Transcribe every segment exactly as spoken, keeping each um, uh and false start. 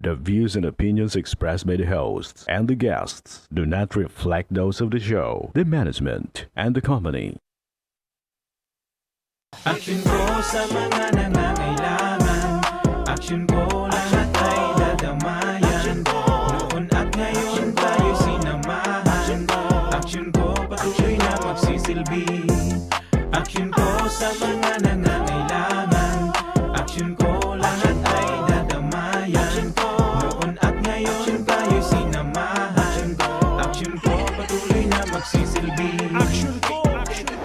The views and opinions expressed by the hosts and the guests do not reflect those of the show, the management, and the company. Action ko sa mga nangangailangan. Action ko lahat ay dadamayan. Noon at ngayon tayo sinamahan. Action ko patuloy na magsisilbi. Action ko sa mga nangangailangan. Action ko lahat ay dadamayan. Noon at ngayon tayo sinamahan. Action ko patuloy na magsisilbi. Action ko, action ko.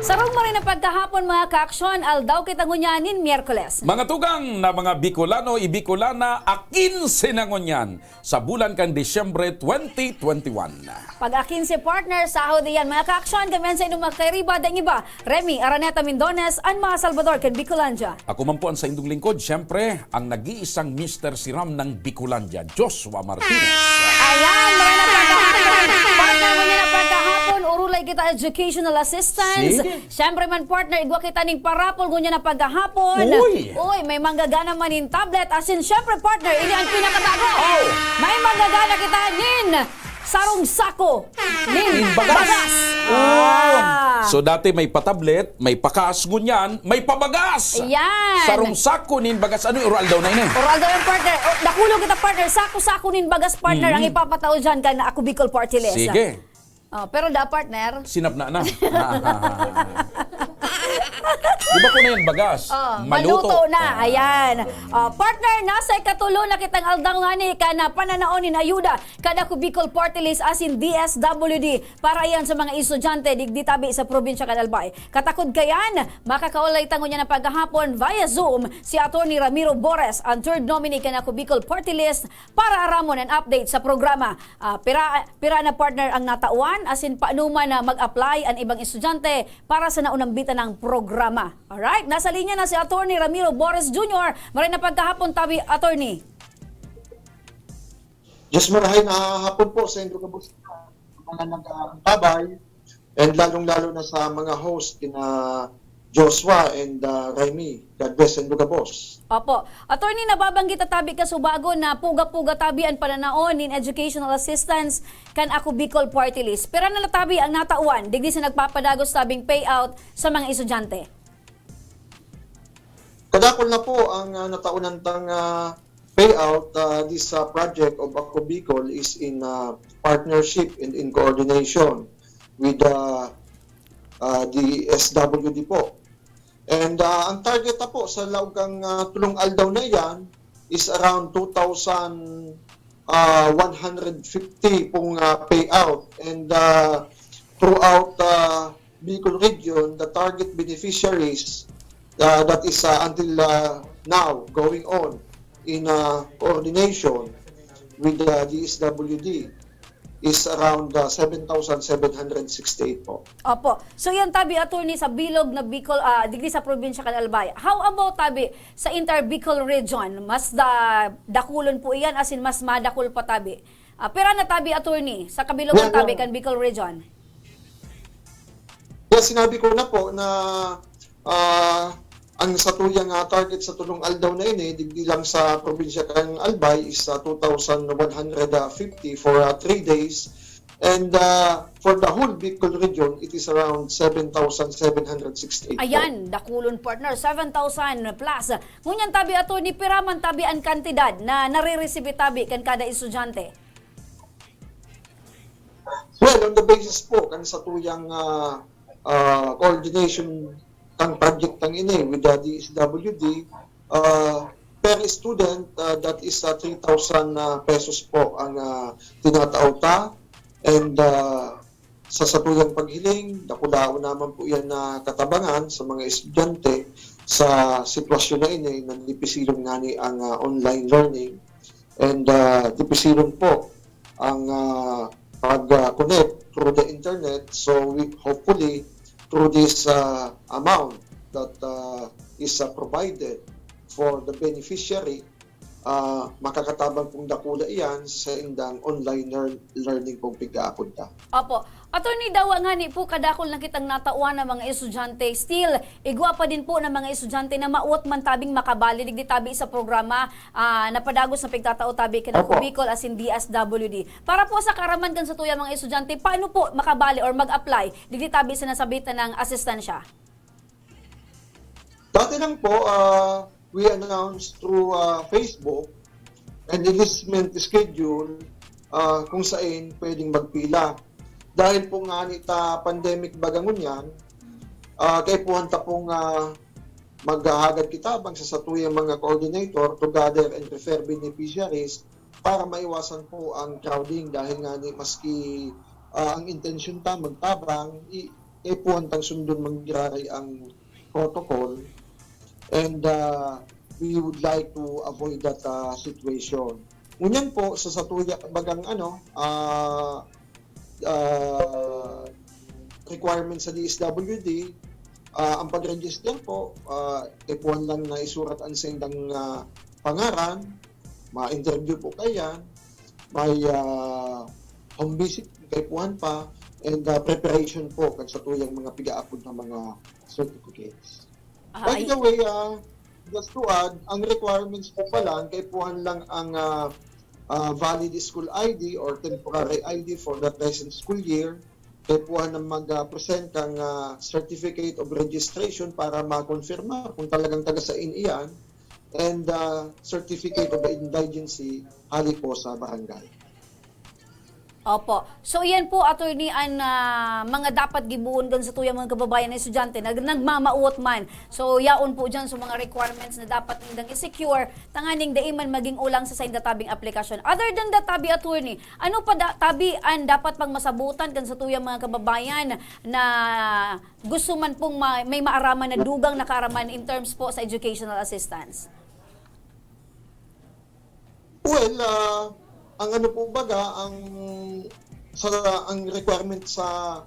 Sarong maray na pagkahapon, mga kaaksyon, aldaw kita ngunyan nin Miyerkules. Mga tugang na mga Bicolano, i-Bicolana, akin sinangunyan sa bulan kan Disyembre twenty twenty-one. Pag-akin si partner, sahod iyan. Mga kaaksyon, kami an saindong mga kairiba, daing iba, Remy Araneta Mindones, an mga Salvador kan Bicolandia. Ako man po ang saindong lingkod, siyempre, ang nag-iisang Mister Siram ng Bicolandia, Joshua Martinez. Ayan, mga na pagkahapon. Partner, mga na pagkahapon, urulay kita educational assistance. Sige. Siyempre man, partner, igwa kita ning parapol ngunyan na pagkahapon. Uy! Uy, may manggagana man nin tablet. Asin, siyempre, partner, ini ang pinakatago. Oh! May manggagana kita nin sarong sako nin Nin bagas. bagas. Oh! Ah. So, dati may pa-tablet, may pakas, ngunyan, may pabagas. Yan. Sarong sako nin bagas. Ano yung oral daw na ini? Oral daw yung partner. O, dakulon kita, partner. Sako-sako nin bagas, partner, Mm. ang ipapatao dyan kan Ako Bicol Party List. Sige. Oh, pero da, partner. Sinapna na. Di ba ko na yan bagas? Oh, Maluto. maluto na. Ah. Ayan. Oh, partner, nasa ikatulo na kitang aldaw ngani kan pananaon nin ayuda kan Ako Bicol Party List asin D S W D para iyan sa mga estudyante digdi tabi sa probinsya kan Albay. Katakod kayan, makakaulay ta ngunyan na paghahapon via Zoom si Attorney Ramiro Bores, ang third nominee kan Ako Bicol Party List, para aramon an update sa programa. Ah, pira, pira na, partner, ang natawan, asin paano man na mag-apply an ibang estudyante para sa naunambitan ng programa. Alright, nasa linya na si Attorney Ramiro Bores Junior. Maray na pagkahapon tabi, Attorney. Yes, marahay na hapon po sa indo gabos, mga nag-aantabay, and lalong-lalo na sa mga host, kina Joshua and, ah, Remy. God bless and Lugabos. Opo. Attorney, nababanggit na tabi kasubago na puga-puga tabi an pananaon nin educational assistance kan Ako Bicol Party List. Pira na tabi ang natawan digdi sa nagpapadagos tabing payout sa mga estudyante? Kadakul na po ang, ah, nataonan tang, ah, payout, ah, this, ah, project of Ako Bicol is in, ah, partnership and in coordination with, ah, ah, the S W D po. And, ah, ang target na po sa laog kang, ah, tulong aldaw na iyan is around two thousand, ah, one hundred fifty pong, ah, payout. And, ah, throughout, ah, Bicol region, the target beneficiaries, ah, that is, ah, until, ah, now going on in, ah, coordination with the D S W D is around, ah, seven thousand seven hundred sixty-eight po. Opo. So, yan tabi, attorney, sa bilog na Bicol, ah, digdi sa probinsya kan Albay. How about tabi sa entire Bicol region? Mas da-, dakulon po iyan, as in, mas madakul pa tabi. Ah, pira na tabi, attorney, sa kabilogan Yeah, tabi yeah. kan Bicol region? Yeah, sinabi ko na po na, ah, ang satuyang, ah, target sa tulong aldaw na ini, digdi lang sa probinsya kan Albay, is, ah, two thousand one hundred fifty for, ah, three days. And, ah, for the whole Bicol region, it is around seven thousand seven hundred sixty-eight po. Ayan, dakulon, partner, seven thousand plus. Ngunyan tabi, attorney, pira man tabi an kantidad na nare-receive tabi kan kada estudyante? Well, on the basis po kan satuyang, ah, ah, coordination kan project tang ini with the D S W D, ah, per student, ah, that is, ah, three thousand, ah, pesos po ang, ah, tinatao ta. And, ah, sa satuyang paghiling, dakulaon naman po yan na katabangan sa mga estudyante sa sitwasyon na ini na dipisilon ngani ang, ah, online learning. And, ah, dipisilon po ang, ah, pag, ah, connect through the internet. So, we, hopefully, through this, ah, amount that, ah, is, uh, provided for the beneficiary, ah, makakatabang pong dakula iyan sa saindang online lear-, learning pong pig-aapod ta. Opo. Attorney, dawa ngani po, kadakul na kitang natawan na mga estudyante. Still, igwa pa din po na mga estudyante na mawot man tabing makabali digdi tabi sa programa, ah, na padagos na pigtatao tabi kan Ako Opo. Bicol asin D S W D. Para po sa kaaraman kan satuyang mga estudyante, paano po makabali or mag-apply digdi tabi sa nasabitan na asistensya? Dati lang po, ah, we announced through, ah, Facebook and it is meant to schedule, ah, kung saan pwedeng magpila. Dahil po ngani ta pandemic baga ngunyan, ah, kaipuhan ta pong, ah, maghahagad kitabang sa satuyang mga coordinator to gather and refer beneficiaries para maiwasan po ang crowding dahil ngani maski, ah, ang intensyon ta magtabang, i-, kaipuhan tang sundon man giraray ang protocol. And, ah, we would like to avoid that, ah, situation. Ngunyan po, sa satuya bagang ano, ah, ah, requirement sa D S W D, ah, ang pag-register po, ah, kaipuhan lang na isurat ang saindang, ah, pangaran, ma-interview po kaiyan, may, ah, home visit kaipuhan pa, and, ah, preparation po kan satuyang mga pigaapod na mga certificates. Ah, By ay, the way, ah, just to add, ang requirements po pala, ang kaipuhan lang ang, ah, ah, valid school I D or temporary I D for the present school year. Kaipuhan na mag-present kang, ah, certificate of registration para ma-confirma kung talagang taga sain iyan, and, ah, certificate of indigency hali po sa barangay. Opo. So, iyan po, attorney, an, ah, mga dapat gibohon kan satuyang mga kababayan na estudyante na nagmamawot man. So, yaon po diyan sa mga requirements na dapat nindang i-secure, tanganing dai man maging ulang sa sainda tabing aplikasyon. Other than that, tabi, attorney, ano pa da, tabi, an dapat pang masabutan kan satuyang mga kababayan na gusto man pong ma-, may maaraman na dugang na kaaraman in terms po sa educational assistance? Well, ah, ang ano po baga, ang sa, ang requirement sa,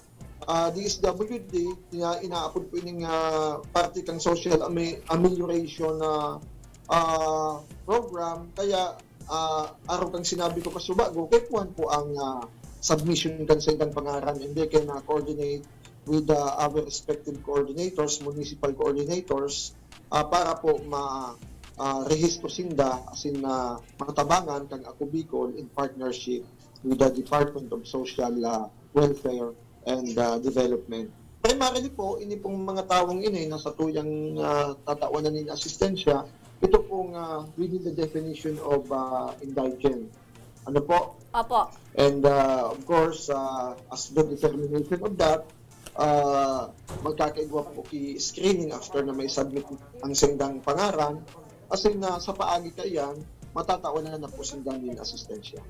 ah, D S W D, ina-, inaapod po ining, ah, parte kang social ame-, amelioration na, ah, program. Kaya, ah, arog kang sinabi ko kasubago, kaipuhan po ang, ah, submission kan saindang pangaran, and they can, ah, coordinate with, ah, our respective coordinators, municipal coordinators, ah, para po ma, ah, rehistro sinda asin, ah, matabangan kan Ako Bicol in partnership with the Department of Social, ah, Welfare and, ah, Development. Primarily po, ini pong mga tawong ini na satuyang, ah, tatawanan nin asistensya, ito pong, ah, within the definition of, ah, indigent. Ano po? Opo. And, uh, of course, uh, as the determination of that, uh, magkakaigwa po ki screening after na may submit ang sindang pangaran. As in, uh, sa paagi kaiyan, matatawanan na po sinda nin asistensya.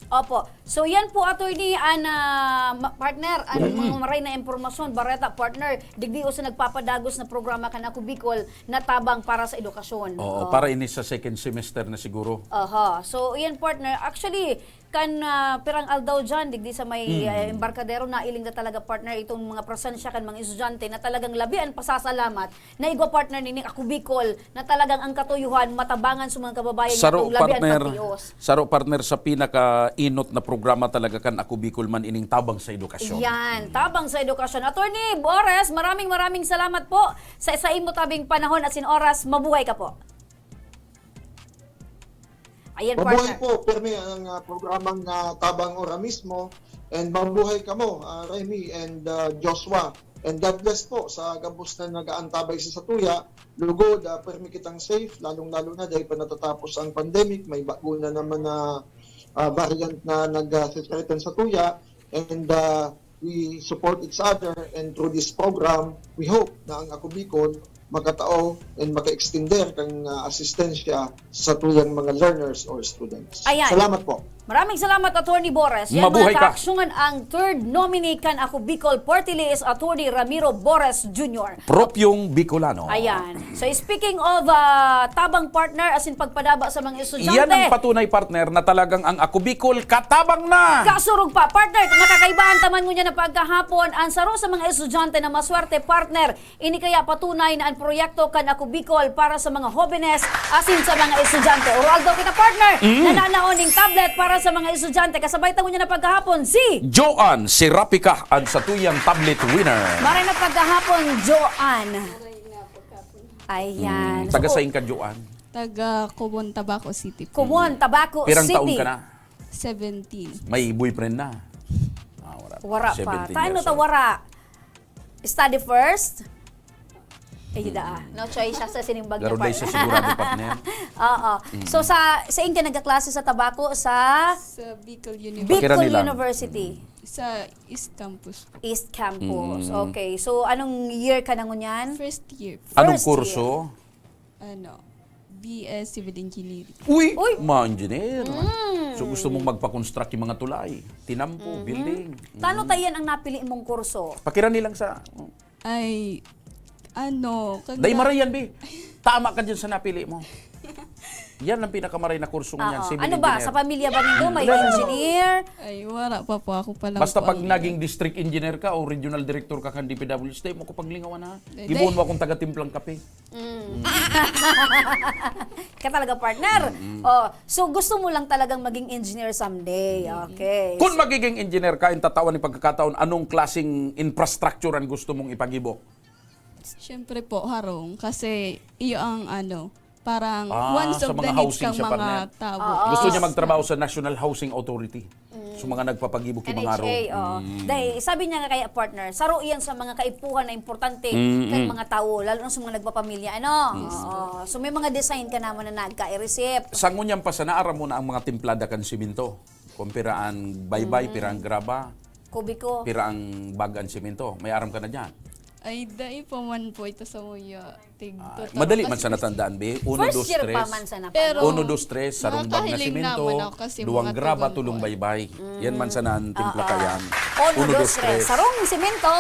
Opo. So, yan po, attorney, an, ah, ma-, partner, an mga maray na impormasyon, bareta, partner, digdi o sa nagpapadagos na programa kan Ako Bicol na tabang para sa edukasyon. Oo, Oh. Para ini sa second semester na siguro. Aha. So, iyan, partner. Actually, kan, ah, pirang aldaw dyan, digdi sa may, ah, embarkadero, nailing na talaga, partner, itong mga presensya kan mga estudyante na talagang labi an pasasalamat na igwa, partner, nining Ako Bicol, na talagang ang katuyohan matabangan sa mga kababayan Saro, natong labi an partner, patios. Saro, partner, sa pinaka-inot na programa talaga kan Ako Bicol man ining tabang sa edukasyon. Yan, tabang sa edukasyon. Attorney Ores, maraming maraming salamat po sa, sa imo tabing panahon asin oras. Mabuhay ka po. Ayan, Mabuhay partner. Po, pirmi ang, ah, programang, ah, Tabang Ora Mismo. And mabuhay kamo, ah, Remy and, ah, Joshua. And God bless po sa gabos na nag-aantabay sa satuya. Lugod, ah, pirmi kitang safe, lalong-lalo na dahil pa natatapos ang pandemic, may bago na naman na, ah, variant na nag-threaten satuya. And, ah, we support each other, and through this program, we hope na ang Ako Bicol makatao and maka-extender kang, ah, asistensya sa tuyang mga learners or students. Ayan. Salamat po. Maraming salamat, Attorney Bores. Yan, Mabuhay mga ka. Kaaksyon, ang third nominee kan Ako Bicol Party List, Attorney Ramiro Bores Junior Propyong Bicolano. Ayan. So, speaking of ah, tabang, partner, as in pagpadaba sa mga estudyante. Yan ang patunay, partner, na talagang ang Ako Bicol katabang na. Kasurog pa, partner, nakakaibahan taman ngunyan na pagkahapon, ang saro sa mga estudyante na maswerte, partner, ini kaya patunay na ang proyekto kan Ako Bicol para sa mga hobenes, asin sa mga estudyante. Oro aldaw kita, partner, Mm. nananaon ning tablet para sa mga estudyante. Kasabay ta ngunyan na pagkahapon, si Joanne Serapika, ang satuyang tablet winner. Maray na pagkahapon, Joanne. Ayan. Mm, So, taga sain ka, Joanne? Taga Cubon, Tabaco City po. Cubon, Tabaco Pirang City. Taon ka na? Seventeen. May boyfriend na? Ah, wala pa. Wara pa. Seventeen Tayo years na ta old. Wara. Study first. Ay, da. Mm. No choice siya sa sinimbag niya, Pero dahil sa partner. Sigurado, partner. Oo. Mm. So, sa, sa inyo nagkaklase sa Tabaco, sa Sa Bicol University. Bicol Pakirani lang. University. Mm. Sa East Campus po. East Campus. Mm. Okay. So, anong year ka na ngunyan? First year. Anong First year. kurso? Ano, B S Civil Engineering. Uy! Uy! Ma-engineer. Mm. So, gusto mong magpa-construct yung mga tulay, tinampo, Mhm. building. Tano Mm. tayan ang napili mong kurso? Pakirani lang sa Ay, ano, kag- Day, maray yan, be. Tama ka dyan sa napili mo. Yan ang pinakamaray na kurso ngunyan, Oo. civil Ano ba? engineer. Sa pamilya ba nindo may Wala naman. engineer? Ay, wala pa po. Ako pa lang Basta po pag ang naging district engineer ka o regional director ka kan D P W H, di mo ko paglingawan, ha? Hindi. Gibohon mo akong taga-timplang kape. Mm. Ka talaga, partner. Mm-mm. Oh, so gusto mo lang talagang maging engineer someday. Mm-mm. Okay. Kung So magiging engineer ka, in tatawan ni pagkakataon, anong klaseng infrastructure ang gusto mong ipagibo? Siyempre po, harong. Kasi iyo ang ano, parang Ah, one sa of the mga needs housing kang siya, mga partner. tao. Oo. Gusto niya magtrabaho sa National Housing Authority. Mm. Sa mga nagpapagibo ki N H A, mga harong. oh. Mm. Dahil sabi niya nga kaya, partner, saro iyan sa mga kaipuhan na importante Mm, kang mm. mga tao, lalo na sa mga nagpapamilya, ano? Mm. Oo. So, may mga design ka naman na nagka-receipt. Sa ngunyan pa sana, aram mo na ang mga timplada kan simento. Kung pira ang baybay, Mm. pira ang graba, Kubiko. pira ang bag ang simento. May aram ka na dyan? Ay, dai pa man po ito sa muya. Tig-, Ah, tutulo madali man kasi sana kasi tandaan, be. Uno, First dos, year pa tres. man sana pa. Pero Uno, dos, tres, sarong bag na nakakahiling simento, naman ako kasi duwang mga graba, tugon tulong po, eh. baybay. Yan man Mm. sana ang timpla Oo. ka yan. Uno, Uno, dos, dos, tres. tres. Sarong simento,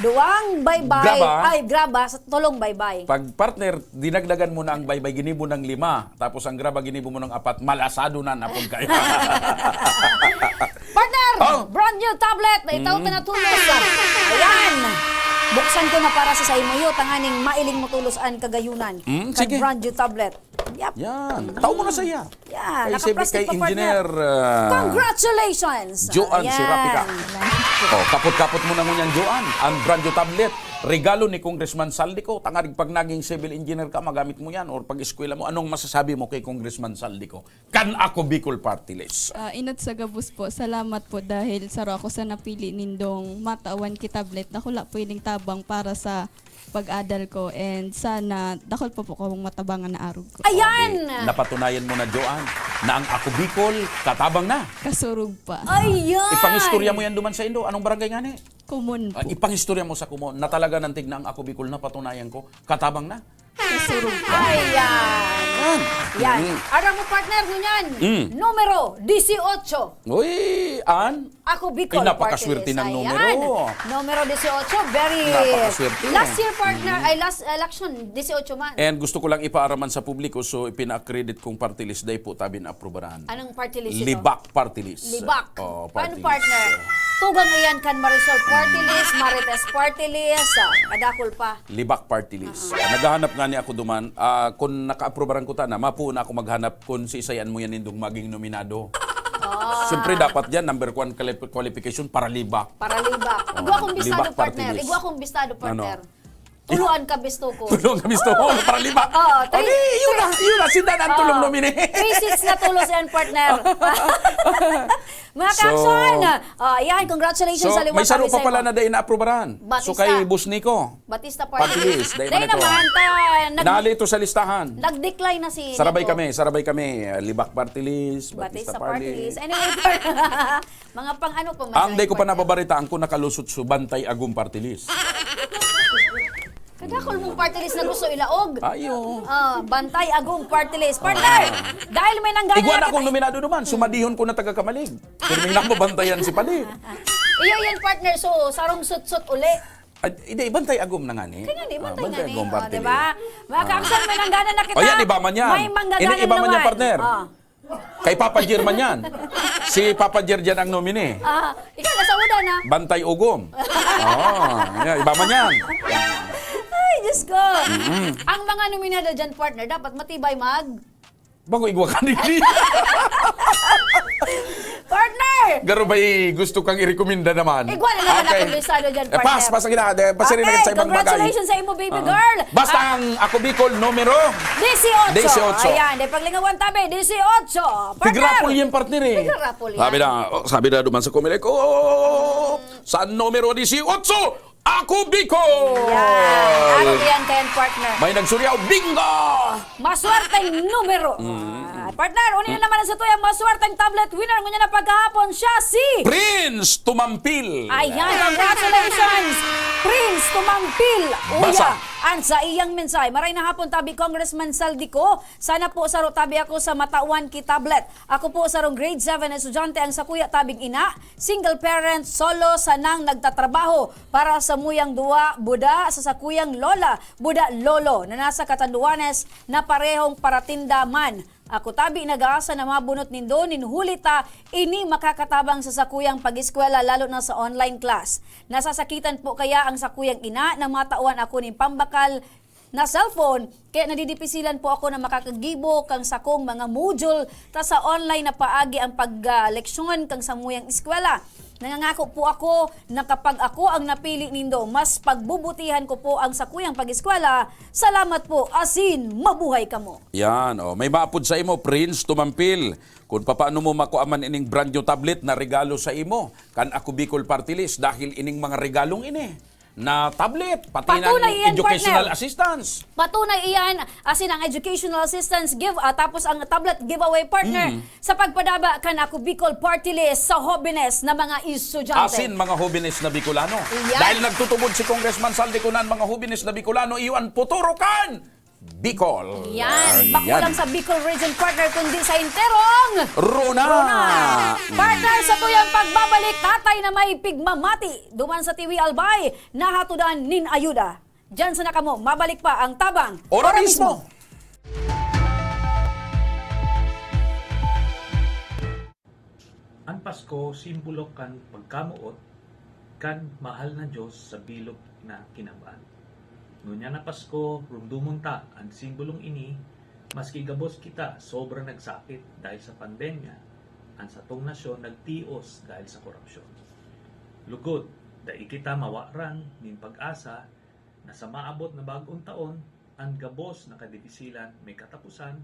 duwang baybay. Graba. Ay, graba, sa tulong baybay. Pag partner, dinagdagan mo na ang baybay, ginibo ng lima. Tapos ang graba, ginibo mo ng apat, malasado na napon kayo. Partner, Oh. brand new tablet na itaw Mm. na tulos. Ayan. Buksan ko na para sa saimo, yo, tanganing mailing mo tulos an kagayunan. Mm, Kag sige. brand new tablet. Yep. Yan. Tao mo na saya. Yan. Kay Naka-press siyempre kay kit pa, partner. Engineer, ah, Congratulations. Joanne Ayan. Serapika. Oh, kapot-kapot mo na ngunyan, Joanne. Ang brand new tablet. Regalo ni Congressman Saldico. Tangarig pag naging civil engineer ka, magamit mo yan. Or pag-eskwela mo, anong masasabi mo kay Congressman Saldico? Kan Ako Bicol Party List. Ah, inot sa gabos po, salamat po dahil saro ako sa napili nindong matawan ki tablet. Dakula po ining tabang para sa pag-adal ko and sana dakul pa po kawang matabangan na arog ko. Ayan! Okay. Napatunayan mo na, Joanne, na ang Ako Bicol katabang na. Kasurog pa. Ayan! Ipangistorya mo yan duman sa indo. Anong barangay nga ni? Cubon Ah, po. Ipangistorya mo sa Cubon na talaga nantig na ang Ako Bicol, napatunayan ko, katabang na. Kasurog pa. Ayan. Yan. Yan. Mm. Aram mo, partner, ngunyan. Mm. Numero dieciocho. Uy, an? Ako Bicol Ay, napakaswerte Party List. ng Ayan. numero. Numero dieciocho, very Napakaswerte. Last year, partner, Mm. ay, last election, dieciocho man. And gusto ko lang ipaaraman sa publiko, so ipina-accredit kong party list, dai po tabi na aprubaran. Anong party list ito? Libak Party List. Libak. Oo, Paano, party partner? list. Tugang iyan kan Marisol Party List, Marites Party List, ah, kadakul pa. Libak Party List. Ah, ah. Naghahanap nga ni ako duman. Ah, kung nakaaprubaran ko ta na, mapuon na ako maghanap kung si isayan mo yan nindong maging nominado. Ah. Siyempre, dapat yan, number one quali-, qualification para libak. Para libak. Oo, Igwa kong bistado, libak party partner. list. Igwa kong bistado, Ano? partner. Tuluan ka bisto ko. Tulong kami sa para libak. Oo, three, Ay, yun na, yun na, sinda na ang Oo. tulong nominee. Three seats na tulos yan, partner. Mga So, kaaksyon, ah, yan, congratulations so, sa liwat may saro pa pala na dai naaprubaran. Batista. So, kay Boss Nico. Batista Party Party List. List, dai Dai man ito. naman, ta-, nag- Nali ito sa listahan. Nag-decline na si Sarabay Nico. kami, sarabay kami. Ah, Libak Party List, Batista Batista Party Party List. List. Anyway, mga pang ano po, Ang dai ko pa masaya, partner. nababaritaan kung nakalusot sa Bantay Agum Party List. Kadakol mong party list na gusto ilaog. Ayo. Ah, Bantay Agom party list. Partner, dahil may nanggana Igwa na na akong kita. Nominado naman, sumadihon ko na taga Kamalig. Pirming nako bantayan si Padi. Iyo yan, partner. So, sarong sutsot uli. Ah, hindi, Bantay Agom na nga ni. Kaya ni, Ah, Bantay Bantay nga ni. Agom Oh, party di ba? list. Mga Ah. kaangsan, may nanggana na kita. O yan, iba man yan. May manggagana Ini, iba man yan, naman. partner. Ah. Kay Papa Jer man yan. Si Papa Jer dyan ang nominee. Ah, ikaw, nasa uda na. Bantay Ugom. Oo, yan, iba man yan. Ay, Diyos ko. Mm-mm. Ang mga nominado dyan, partner, dapat matibay mag- Bago igwa ka nini. Partner! Garo ba'y gusto kang irekomenda naman? Igwa na naman Okay. akong lisado dyan, Eh, partner. pas, pas, gina-, de, pasirin na Okay, sa ibang bagay. congratulations sa imo, baby Ah. girl. Basta Ah. ang Ako Bicol, numero Disiotso. Disiotso. Ayan, dahil paglingawan tabi, disiotso. Partner. Tigrapol yan, partner, eh. Tigrapol yan. Sabi na, oh, sabi na duman sa Comelec, "Oh, sa numero disiotso, Ako Bicol!" Yan. Ano yan, kayan, partner? May nagsuryaw, bingo! Maswerteng numero. Mm. Ah, partner, uni na naman ang satuyang maswerteng tablet winner. Ngunyan na pagkahapon, siya si Prince Tumampil. Ayan, congratulations, Prince Tumampil. Uya, Basa. ang sa iyang mensahe. Maray na hapon, tabi Congressman Saldico. Sana po saro tabi ako sa matawan ki tablet. Ako po sarong grade seven na estudyante, ang sakuya tabing ina, single parent, solo, sanang nagtatrabaho para sa muyang duwa, buda sa sakuyang lola, buda lolo, na nasa Catanduanes na parehong paratinda man. Ako tabi nag-aasa na mabunot nindo nin huli ta ini makakatabang sa sakuyang pag-eskwela, lalo na sa online class. Nasasakitan po kaya ang sakuyang ina na matawan ako nin pambakal na cellphone, kaya nadidipisilan po ako na makakagibo kan sakong mga module ta sa online na paagi ang pag, ah, leksyon kan samuyang eskwela. Nangangako po ako na kapag ako ang napili nindo, mas pagbubutihan ko po ang sakuyang pag-eskwela. Salamat po, asin mabuhay kamo. Yan, oh. May maapod sa imo, Prince Tumampil. Kung papaano mo makuha man ining brand new tablet na regalo sa imo, kan Ako Bicol Party List, dahil ining mga regalong ini, na tablet, pati Patunay ng iyan, educational partner. assistance. Patunay iyan, asin ang educational assistance give, ah, tapos ang tablet giveaway, partner, Mm. sa pagpadaba kan Ako Bicol Party List sa hobenes na mga estudyante. Asin mga hobenes na Bicolano. Iyan. Dahil nagtutubod si Congressman Saldico na ang mga hobenes na Bicolano, iyo ang futuro kan Bicol. Yan. Ayan. Bako lang sa Bicol Region, partner, kundi sa enterong Rona. Rona. Partner, sa tuyang pagbabalik, tatay na may pigmamati duman sa Tiwi Albay, nahatudan nin ayuda. Diyan sana kamo, mabalik pa ang Tabang. Ora Ora mismo. mismo. An Pasko, simbolo kan pagkamoot kan mahal na Dios sa bilog na kinaban. Ngunyan na Pasko, rumdomon ta an simbolong ini, maski gabos kita sobra nagsakit dahil sa pandemya, an satong nasyon nagtios dahil sa korupsyon. Lugod, dai kita mawaran nin pag-asa na sa maabot na bag-ong taon, an gabos na kadipisilan may kataposan,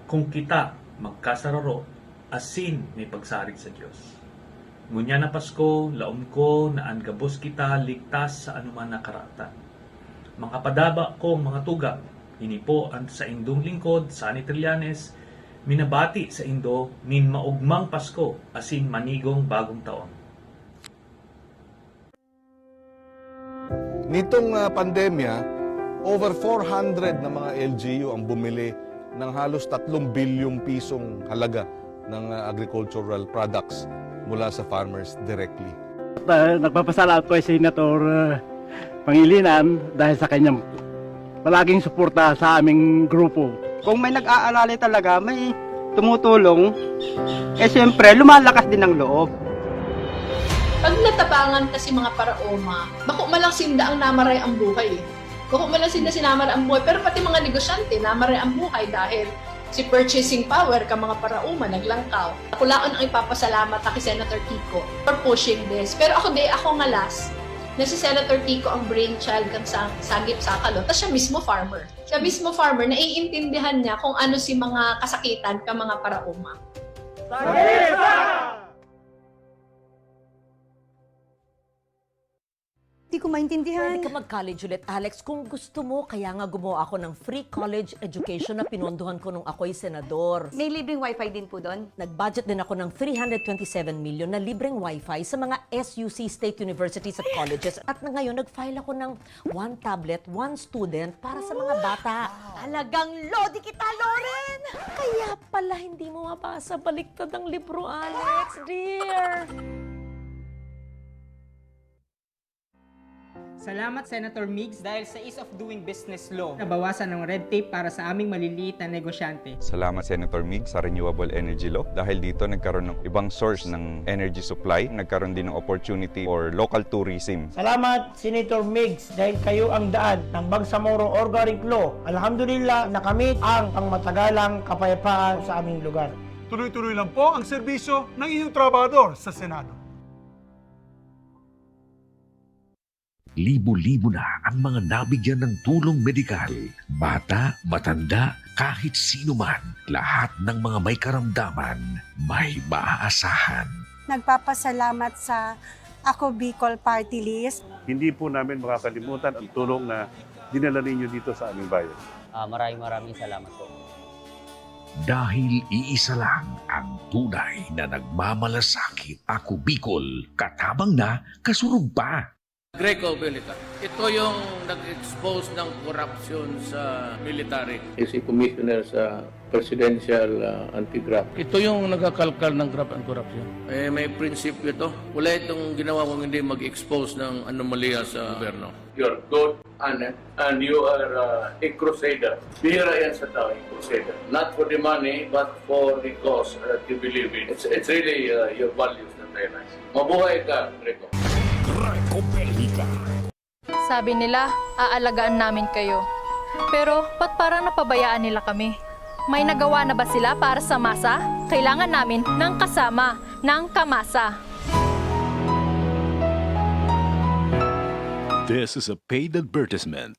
kung kita magkasararo asin may pagsarig sa Dios. Ngunyan na Pasko, laom ko na an gabos kita ligtas sa anoman na karatan. Makapadaba kong mga tugang, ini po an saindong lingkod, Sonny Trillanes, minabati saindo nin maogmang Pasko asin manigong bagong taon. Nitong, ah, pandemya, over four hundred na mga L G U ang bumili ng halos tatlong bilyong pisong halaga ng, ah, agricultural products mula sa farmers directly. Ah, nagpapasalamat po si Senator, ah, Pangilinan dahil sa kanyang palaging suporta sa aming grupo. Kung may nag-aalala talaga, may tumutulong, eh, siyempre, lumalakas din ang loob. Pag natabangan ta si mga paraoma, bako man lang sinda ang namaray ang buhay, eh. Bako man lang sinda sinamaray ang buhay, pero pati mga negosyante, namaray ang buhay dahil si purchasing power ka mga paraoma naglangkaw. Kulaon ang ipapasalamat ta ki Senator Kiko for pushing this. Pero ako, di ako ngalas na si Senator Kiko ang brainchild kan sang-, Sagip Sakalo. Ta siya mismo farmer. Siya mismo farmer, naiintindihan niya kung ano si mga kasakitan ka mga paraoma. Di ko maintindihan. Pwede ka mag-college ulit, Alex, kung gusto mo. Kaya nga gumawa ako ng free college education na pinondohan ko nung ako'y senador. May libreng wifi din po doon? Nag-budget din ako ng three hundred twenty-seven million na libreng wifi sa mga S U C state universities at colleges. At na ngayon, nag-file ako ng one tablet, one student para sa mga bata. Talagang lodi kita, Loren! Kaya pala hindi mo mabasa baliktad ang libro, Alex, dear. Salamat, Senator Migs, dahil sa ease of doing business law, nabawasan ang red tape para sa aming maliliit na negosyante. Salamat, Senator Migs, sa renewable energy law. Dahil dito, nagkaroon ng ibang source ng energy supply. Nagkaroon din ng opportunity for local tourism. Salamat, Senator Migs, dahil kayo ang daan ng Bangsamoro Organic Law. Alhamdulillah, nakamit ang pangmatagalang kapayapaan sa aming lugar. Tuloy-tuloy lang po ang serbisyo ng inyong trabahador sa Senado. Libo-libo na ang mga nabigyan ng tulong medikal. Bata, matanda, kahit sino man, lahat ng mga may karamdaman, may maaasahan. Nagpapasalamat sa Ako Bicol Party List. Hindi po namin makakalimutan ang tulong na dinala ninyo dito sa aming bayan. Ah, maraming maraming salamat po. Dahil iisa lang ang tunay na nagmamalasakit. Ako Bicol, katabang na, kasurog pa. Greco Belica. Ito yung nag-expose ng korupsyon sa military. Si Commissioner sa Presidential uh, Anti-Graft. Ito yung nagkakalkal ng graft and corruption. Eh, may prinsipyo to. Wala itong ginawa kung hindi mag-expose ng anomalya sa gobyerno. You're good, honest, and you are uh, a crusader. Bihira yan sa tao, a crusader. Not for the money, but for the cause that you believe in. It's, it's really uh, your values that I like. Mabuhay ka, Greco. Greco Belica. Sabi nila, aalagaan namin kayo. Pero ba't parang napabayaan nila kami? May nagawa na ba sila para sa masa? Kailangan namin ng kasama, ng kamasa. This is a paid advertisement.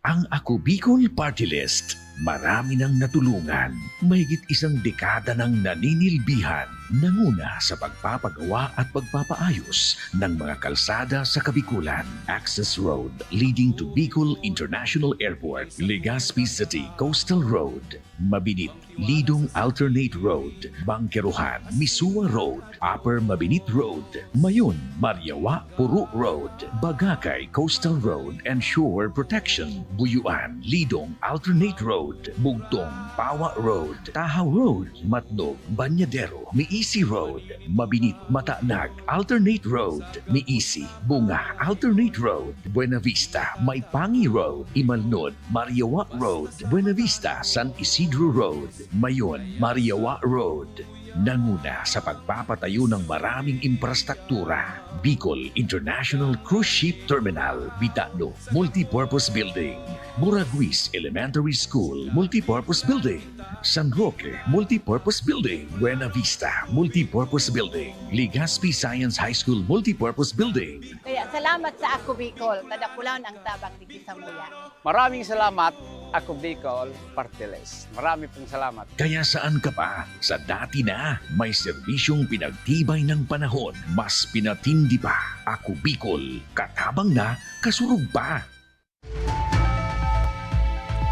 Ang Ako Bicol Party List, marami nang natulungan. Mahigit isang dekada nang naninilbihan, nanguna sa pagpapagawa at pagpapaayos ng mga kalsada sa Kabikulan. Access Road leading to Bicol International Airport, Legazpi City Coastal Road, Mabinit Lidong Alternate Road, Bangkerohan, Misua Road, Upper Mabinit Road, Mayon, Mariawa, Puro Road, Bagakay Coastal Road and Shore Protection, Buyuan, Lidong Alternate Road, Bugtong, Pawa Road, Tahaw Road, Matnog, Banyadero, Miisi Road, Mabinit, Matanag Alternate Road, Miisi, Bunga Alternate Road, Buenavista, Maipangi Road, Imalnod, Mariawa Road, Buenavista, San Isidro Road, Mayon, Mariawa Road. Nanguna sa pagpapatayo ng maraming imprastruktura, Bicol International Cruise Ship Terminal, Bitano Multipurpose Building, Buraguis Elementary School Multipurpose Building, San Roque Multipurpose Building, Buenavista Multipurpose Building, Legazpi Science High School Multipurpose Building. Kaya salamat sa Ako Bicol, kada pulon ang tabang digdi samuya. Maraming salamat, Ako Bicol Party List. Marami pong salamat. Kaya saan ka pa? Sa dati na, may serbisyong pinagtibay ng panahon, mas pinatindi pa. Ako Bicol, katabang na, kasurog pa.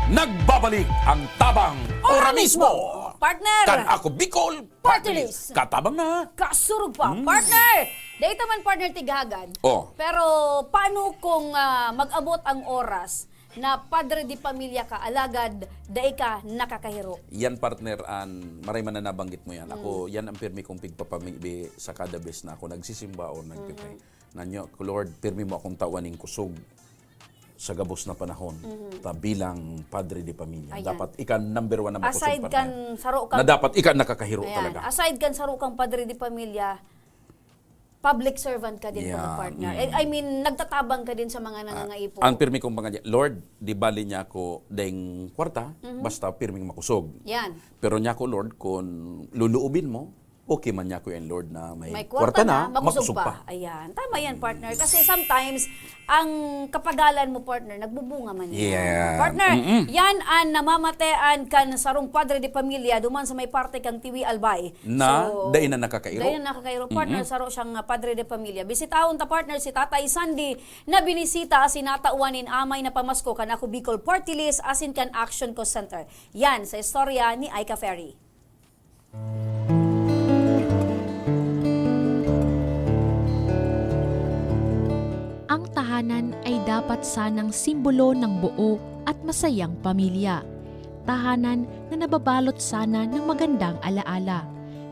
Nagbabalik ang Tabang Ora mismo! Partner! Kan Ako Bicol Party List! Katabang na! Kasurog pa! Mm. Partner! Dahil man partner tighagan. Oh. Pero paano kung uh, mag-abot ang oras na padre di pamilya ka, alagad dai ka nakakahiro? Yan, partner, an maray man na nabanggit mo yan. Mm. Ako, yan ang pirmi kong pigpapamibi sa kada bes na ako nagsisimba o nagpipray. Mm-hmm. Nanyo, Lord, pirmi mo akong tawan ning kusog sa gabos na panahon, mm-hmm, ta bilang padre de pamilya. Ayan. Dapat ika number one na makusog, aside partner, kan saro kang, na dapat ika nakakahiro, ayan, talaga. Aside kan saro kang padre de pamilya, public servant ka din, yeah, mga partner. Mm. I, I mean, nagtatabang ka din sa mga, ah, nangangaipon. Ang pirmi kong mga, Lord, di bali niya ako deng kwarta, mm-hmm, basta pirming makusog. Yan. Pero niya ko, Lord, kung luluubin mo, Okay man niya, Kuya and Lord, na may May kwarta kwarta na, na, makusog makusog pa. pa. Ayan. Tama yan, partner. Kasi sometimes, ang kapagalan mo, partner, nagbubunga man yan. Yeah. Partner, Mm-mm. yan ang namamatean kan sarong padre de pamilya, duman sa may parte kang Tiwi Albay. Na, So, dai na nakakairo. dai na nakakairo, partner, Mm-mm. saro siyang, ah, padre de pamilya. Bisitahon ta, partner, si Tatay Sandy na binisita asin natawan nin amay na pamasko kan Ako Bicol Party List asin kan Action Co Center. Yan, sa istorya ni Aika Ferry. Ang tahanan ay dapat sanang simbolo ng buo at masayang pamilya. Tahanan na nababalot sana ng magandang alaala.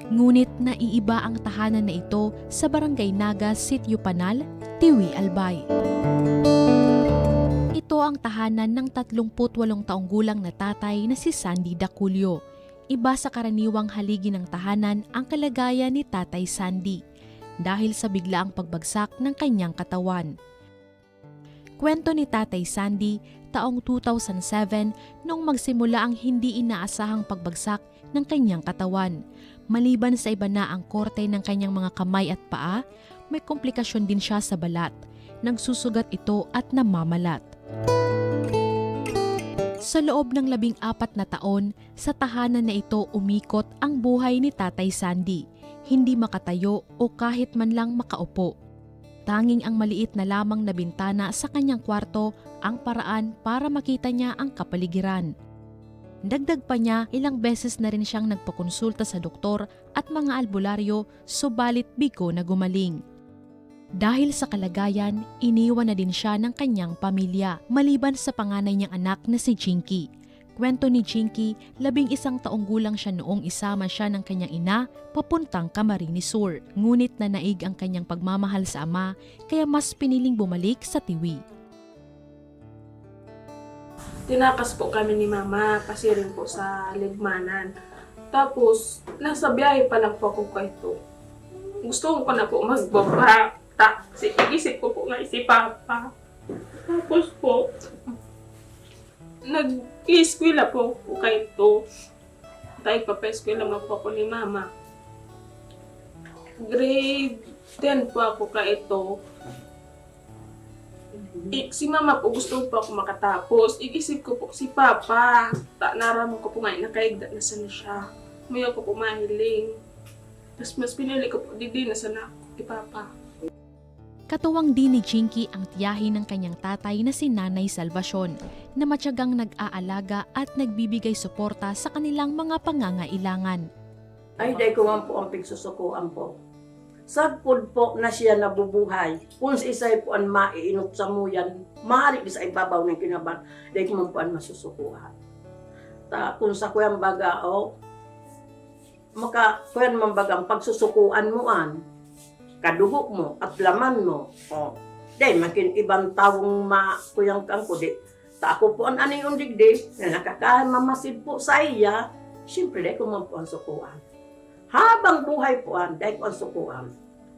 Ngunit naiiba ang tahanan na ito sa Barangay Naga, Sitio Panal, Tiwi, Albay. Ito ang tahanan ng tatlong put walong taong gulang na tatay na si Sandy Daculio. Iba sa karaniwang haligi ng tahanan ang kalagayan ni Tatay Sandy dahil sa biglaang pagbagsak ng kanyang katawan. Kwento ni Tatay Sandy, taong two thousand seven, noong magsimula ang hindi inaasahang pagbagsak ng kanyang katawan. Maliban sa iba na ang korte ng kanyang mga kamay at paa, may komplikasyon din siya sa balat, nagsusugat ito at namamalat. Sa loob ng labing apat na taon, sa tahanan na ito umikot ang buhay ni Tatay Sandy. Hindi makatayo o kahit man lang makaupo. Tanging ang maliit na lamang na bintana sa kanyang kwarto ang paraan para makita niya ang kapaligiran. Dagdag pa niya, ilang beses na rin siyang nagpakonsulta sa doktor at mga albularyo, subalit bigo na gumaling. Dahil sa kalagayan, iniwan na din siya ng kanyang pamilya, maliban sa panganay niyang anak na si Jinky. Kwento ni Jinky, labing isang taong gulang siya noong isama siya ng kanyang ina papuntang Camarines Sur. Ngunit nanaig ang kanyang pagmamahal sa ama, kaya mas piniling bumalik sa Tiwi. Tinakas po kami ni Mama, pasiring po sa Ligmanan. Tapos, nasa biyahe pa lang po ako kaito. Gusto ko na po magbaba. Ta, si, isip ko po nga si Papa. Tapos po, nag-eskwela po ako kaito. Tay, papa-eskwela man po ako ni Mama. Grade ten po ako kaito. I, si Mama po, gusto po ako makatapos. Igisip ko po si Papa. Ta, naraman ko po nga, nakaigda na sana siya. Mayo ko po mahiling. Mas, mas pinili ko po, digdi na sana ako kay Papa. Katuwang din ni Jinky ang tiyahin ng kanyang tatay na si Nanay Salvacion, na matyagang nag-aalaga at nagbibigay suporta sa kanilang mga pangangailangan. Ay, dai ko man po ang pigsusukuan po. Sagkod po na siya nabubuhay. Kun sa isay po an maiinot sa muyan, maari sa ibabaw ng kinaban, dai ko man po an masusukuan. Ta, kun sa kuyang baga, oh, maka, kuyan man bagang pagsusukuan mo an kadugo mo at laman mo. Oh, dai man kin ibang tawong ma-, kuyang kang kudi. Ta ako po an aning digdi na nakakahan mamasid po sa iya, siyempre dai ko man po an sukuan. Habang buhay po an, dai ko an sukuan.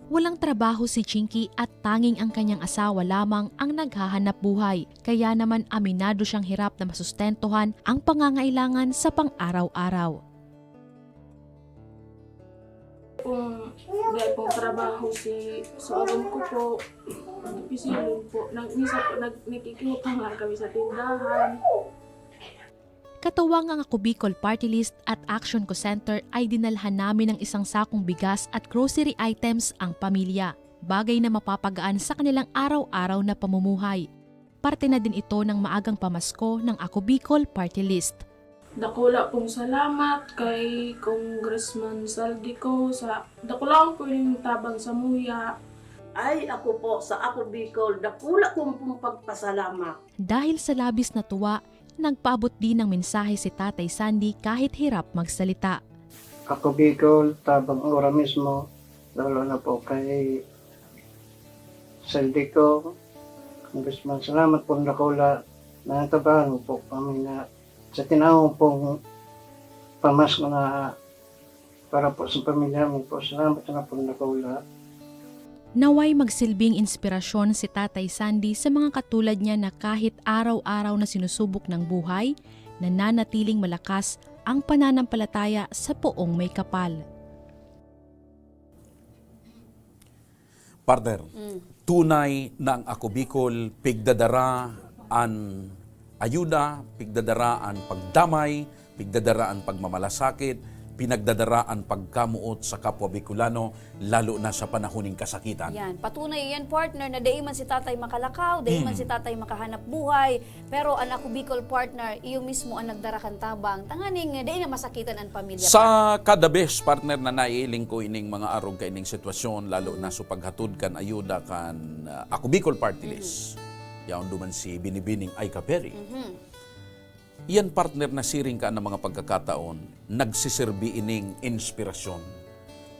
Walang trabaho si Jinky at tanging ang kanyang asawa lamang ang naghahanap buhay. Kaya naman aminado siyang hirap na masustentuhan ang pangangailangan sa pang-araw-araw. Kung dai pong trabaho si suagon ko po, dipisilon po. Nag-, minsan po, nag-, nagkikiutang nga kami sa tindahan. Katuwang ang Ako Bicol Party List at Action Co Center ay dinalhan namin ng isang sakong bigas at grocery items ang pamilya, bagay na mapapagaan sa kanilang araw-araw na pamumuhay. Parte na din ito ng maagang pamasko ng Ako Bicol Party List. Dakula pong salamat kay Congressman Zaldy Co sa dakula po yung tabang sa muya. Ay, ako po, sa Ako Bicol, dakula kong pong pagpasalamat. Dahil sa labis na tuwa, nagpaabot din ng mensahe si Tatay Sandy kahit hirap magsalita. Ako Bicol, tabang ora mismo, lalo na po kay Zaldy Co, Congressman, salamat po dakula. Natabangan po kami na sa tinao pong pamasko na para po sa pamilya mo po. Salamat na po dakula. Naway magsilbing inspirasyon si Tatay Sandy sa mga katulad niya na kahit araw-araw na sinusubok ng buhay, nananatiling malakas ang pananampalataya sa poong may kapal. Partner, tunay na ang Ako Bicol pigdadara an ayuda, pigdadara an pagdamay, pigdadara an pagmamalasakit, pinagdadara an pagkamoot sa kapwa Bicolano, lalo na sa panahon nin kasakitan. Yan. Patunay yan, partner, na dai man si tatay makalakaw, dai man si tatay makahanap buhay, pero an Ako Bicol, partner, iyo mismo an nagdara kan tabang, tanganing dai na masakitan an pamilya. Sa kada bes, partner, na naiiling ko ining mga arog kaining sitwasyon, lalo na sa paghatod kan ayuda kan, ah, Ako Bicol Party List. Yaon duman si Binibining Aika Perry. Yan, partner, na siring ka na mga pagkakataon, nagsiserbi ining inspirasyon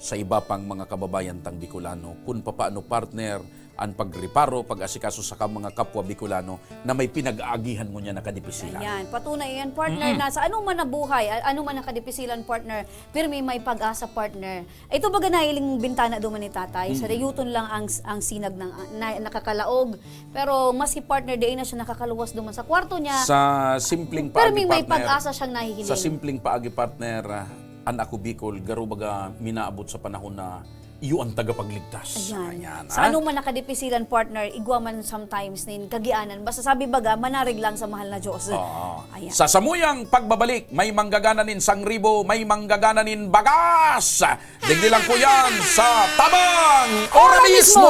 sa iba pang mga kababayan tang Bicolano, kun papaano, partner, an pagreparo, pag-asikaso sa ka-, mga kapwa Bicolano na may pinag-aagihan ngunyan na kadipisilan. Ayan, patunay yan, partner, na sa ano man na buhay, a-, ano man na kadipisilan, partner, pirmi may pag-asa, partner. Ito baga nailing bintana duman ni tatay, sa dayuton lang ang, ang sinag ng, na, nakakalaog. Pero maski, partner, dai na siya nakakaluwas duman sa kwarto niya, Sa simpleng pero paagi, may, may partner, pag-asa siyang nahihiling. Sa simpleng paagi, partner, ah, an Ako Bicol, garo baga minaabot sa panahon na iyo an tagapagligtas. Ayan. Ayan, sa ano man nakadipisilan, partner, igwa man sometimes nin kagianan. Basta sabi baga, manarig lang sa mahal na Diyos. Oo. Ayan. Sa samuyang pagbabalik, may manggagana nin sangribo, may manggagana nin bagas. Digdi lang po yan sa Tabang Ora Mismo!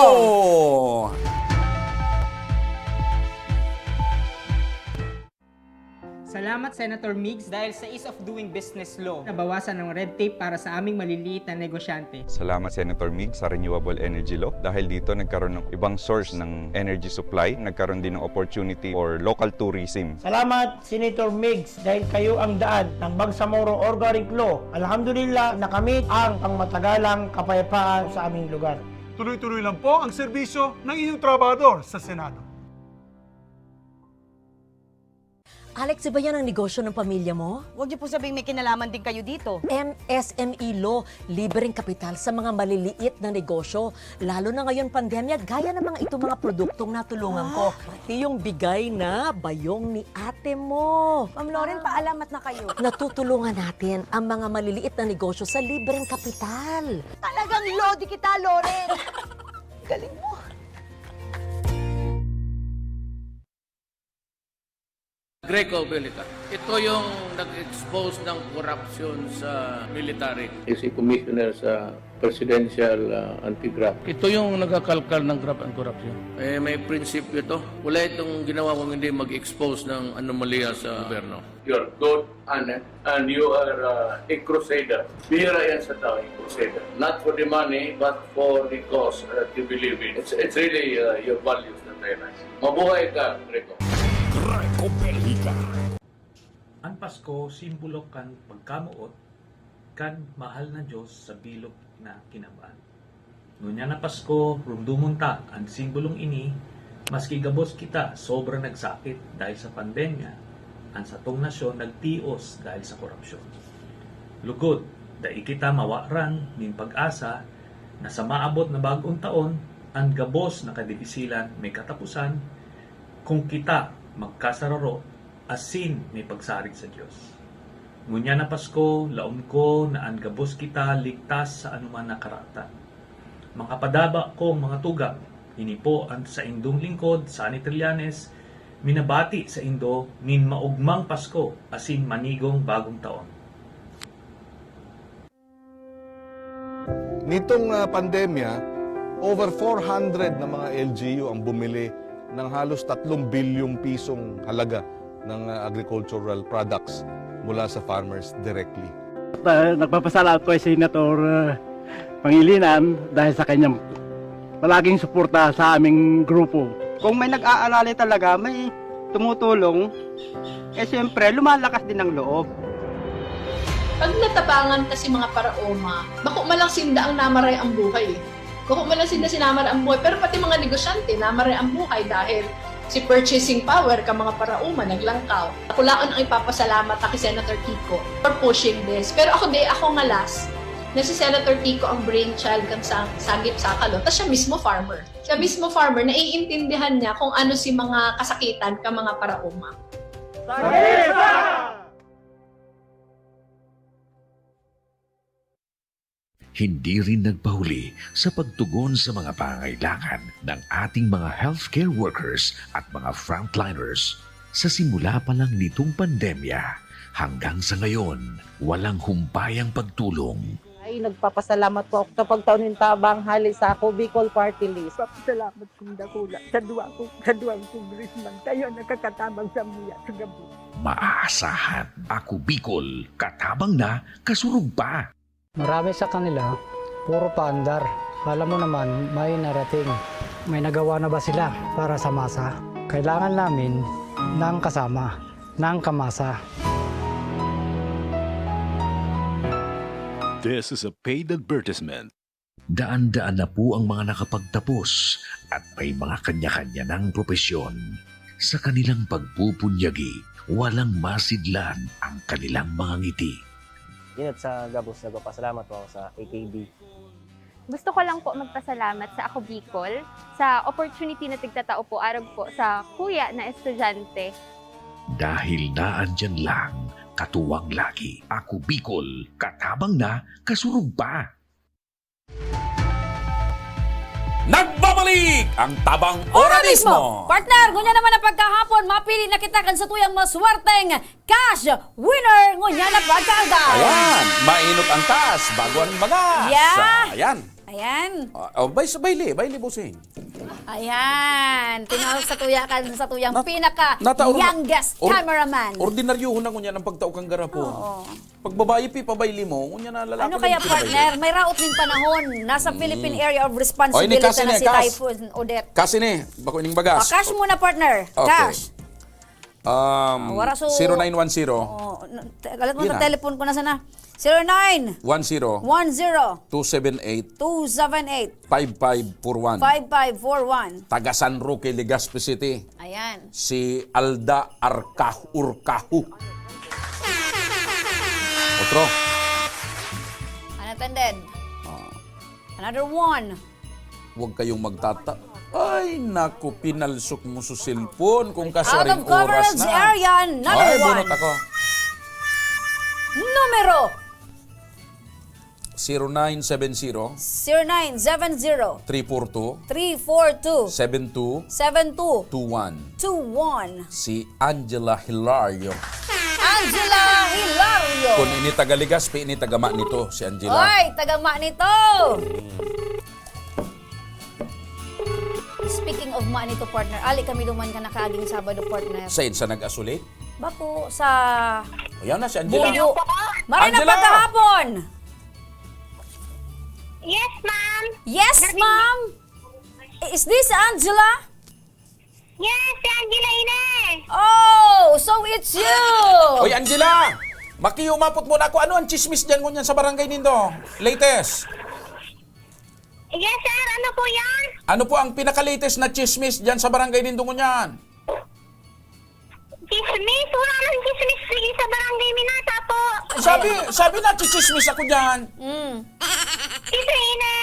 Salamat, Senator Migs, dahil sa ease of doing business law, nabawasan ang red tape para sa aming maliliit na negosyante. Salamat, Senator Migs, sa renewable energy law. Dahil dito, nagkaroon ng ibang source ng energy supply. Nagkaroon din ng opportunity for local tourism. Salamat, Senator Migs, dahil kayo ang daan ng Bangsamoro Organic Law. Alhamdulillah, nakamit ang pangmatagalang kapayapaan sa aming lugar. Tuloy-tuloy lang po ang serbisyo ng inyong trabahador sa Senado. Alex, iba yan ang negosyo ng pamilya mo? Huwag niyo po sabihing may kinalaman din kayo dito. M S M E Law, libreng kapital sa mga maliliit na negosyo. Lalo na ngayon pandemya, gaya ng mga itong mga produktong natulungan ko. Ah. Pati yung bigay na bayong ni ate mo. Ma'am Loren, paalamat na kayo. Natutulungan natin ang mga maliliit na negosyo sa libreng kapital. Talagang lodi kita, Loren. Galing mo. Greco Bellica. Ito yung nag-expose ng korupsyon sa military. Is a commissioner sa Presidential, ah, Anti-Graft. Ito yung nagkakalkal ng graft and corruption. Eh, may prinsipyo to. Wala itong ginawa kung hindi mag-expose ng anomalya sa gobyerno. You're good, honest, and you are, uh, a crusader. Bihira yan sa tao, a crusader. Not for the money, but for the cause that you believe in. It's, it's really, uh, your values that I like. Mabuhay ka, Greco. Greco Belgica. An Pasko, simbolo kan pagkamoot kan mahal na Diyos sa bilog na kinab-an. Ngunyan na Pasko, rumdomon ta an simbolong ini, maski gabos kita sobra nagsakit dahil sa pandemya, an satong nasyon nagtios dahil sa korupsyon. Lugod, dai kita mawaran nin pag-asa na sa maabot na bag-ong taon, an gabos na kadipisilan may kataposan kung kita magkasararo asin may pagsarig sa Dios. Ngunyan na Pasko, laom ko na an gabos kita ligtas sa anoman na karatan. Mga padaba kong mga tugang, ini po an saindong lingkod, Sonny Trillanes, minabati saindo nin maogmang Pasko asin manigong Bagong Taon. Nitong, ah, pandemya, over four hundred na mga L G U ang bumili ng halos tatlong bilyong pisong halaga ng, ah, agricultural products mula sa farmers directly. Ah, nagpapasalamat ko kay Senator, ah, Pangilinan dahil sa kanyang palaging suporta sa aming grupo. Kung may nag-aalala talaga, may tumutulong, eh, siyempre, lumalakas din ang loob. Pag natabangan ta si mga paraoma, bako man lang sinda an namaray an buhay, eh. Bako man lang sinda sinamaray an buhay, pero pati mga negosyante, namaray an buhay dahil si purchasing power kan mga paraoma naglangkaw. Dakulaon an ipapasalamat ta ki Senator Kiko for pushing this. Pero ako, dai ako ngalas na si Senator Kiko ang brainchild kan sang-, Sangip Saka Law. Tas siya mismo farmer. Siya mismo farmer, naiintindihan niya kung ano si mga kasakitan kan mga paraoma. Hindi rin nagpahuli sa pagtugon sa mga pangangailangan ng ating mga healthcare workers at mga frontliners. Sa simula pa lang nitong pandemya, hanggang sa ngayon, walang humpayang pagtulong. Ay, nagpapasalamat po ako sa pagtao nin tabang hali sa Ako Bicol Party List. Papasalamat kong dakula sa duwa ko, sa duwang congressman. Kayo nakakatabang sa muya sa gabi. Maaasahan, Ako Bicol, katabang na, kasurog pa. Marami sa kanila, puro paandar. Alam mo naman, may narating. May nagawa na ba sila para sa masa? Kailangan namin ng kasama, ng kamasa. This is a paid advertisement. Daan-daan na po ang mga nakapagtapos at may mga kanya-kanya ng propesyon. Sa kanilang pagpupunyagi, walang masidlan ang kanilang mga ngiti. Inot sa gabos, nagpapasalamat po ako sa A K B. Gusto ko lang po magpasalamat sa Ako Bicol, sa opportunity na tigtatao po arog po sa kuya na estudyante. Dahil naandyan lang, katuwang lagi, Ako Bicol, katabang na, kasurog pa. Nagbabalik ang Tabang Ora Mismo! Partner, ngunyan naman ang pagkahapon, mapili na kita kan satuyang maswerteng cash winner ngunyan na pagkaagay. Ayan, mainot ang cash, bago ang bagas. Yeah. Ayan. Ayan. Ah, oh, bay-, bayli, bayli, bossing. Ayan. Tinawag sa tuya kan, sa tuyang Nat-, pinaka nataon na, youngest or-, cameraman. Ordinaryohon na ngunyan ang pagtao kan garapon. Oo. Pag babayi, pi, pabayli mo, ngunyan na lalaki. Ano kaya, partner? May raot nin panahon. Nasa Mm. Philippine Area of Responsibility na si Typhoon Odette. Oy, ni kasi ni, kas-, kasi ni, bako ining bagas. Ah, cash muna, partner. Okay. Cash. Um, Ah, wara so, zero nine one zero. Oo, na-, te-, alam mo, Yun na na. Telephone ko na sana. Zero nine. One zero. One zero. Two seven eight. Two seven eight. Five five four one. Five five four one. Taga San Roque, Legazpi City. Ayan. Si Alda Arcah-, Urcahu. Otro. Unattended. Ah. Another one. Huwag kayong magtata-, ay, naku, pinalsok mo sa cellphone kung kaswaring oras na. Out of coverage area, another one. Ay, bunot ako. Numero. Zero nine seven zero. Zero nine seven zero. Three four two. Three four two. Seven two. Seven two. Two one. Two one. Si Angela Hilario. Angela Hilario. Kun ini taga Legazpi, ini taga Manito, si Angela. Oy, taga Manito. Speaking of Manito, partner, ali kami duman kan nakaaging Sabado, partner. Sain sa nag-asuli? Bako sa Ayan na si Angela. Buyo. Maray na Angela! Pagkahapon. Yes, ma'am. Yes, ma'am. Is this Angela? Yes, si Angela ini. Oh, so it's you! Oy, Angela! Makiumapot muna ako. Ano ang chismis dyan ngunyan sa barangay nindo? Latest. Yes, sir. Ano po yan? Ano po ang pinaka-latest na chismis dyan sa barangay nindo ngunyan? Chismis? Wala nang chismis. Sige, sa barangay Minasa po. Sabi, sabi na, chichismis ako dyan. Mm. Sino ini?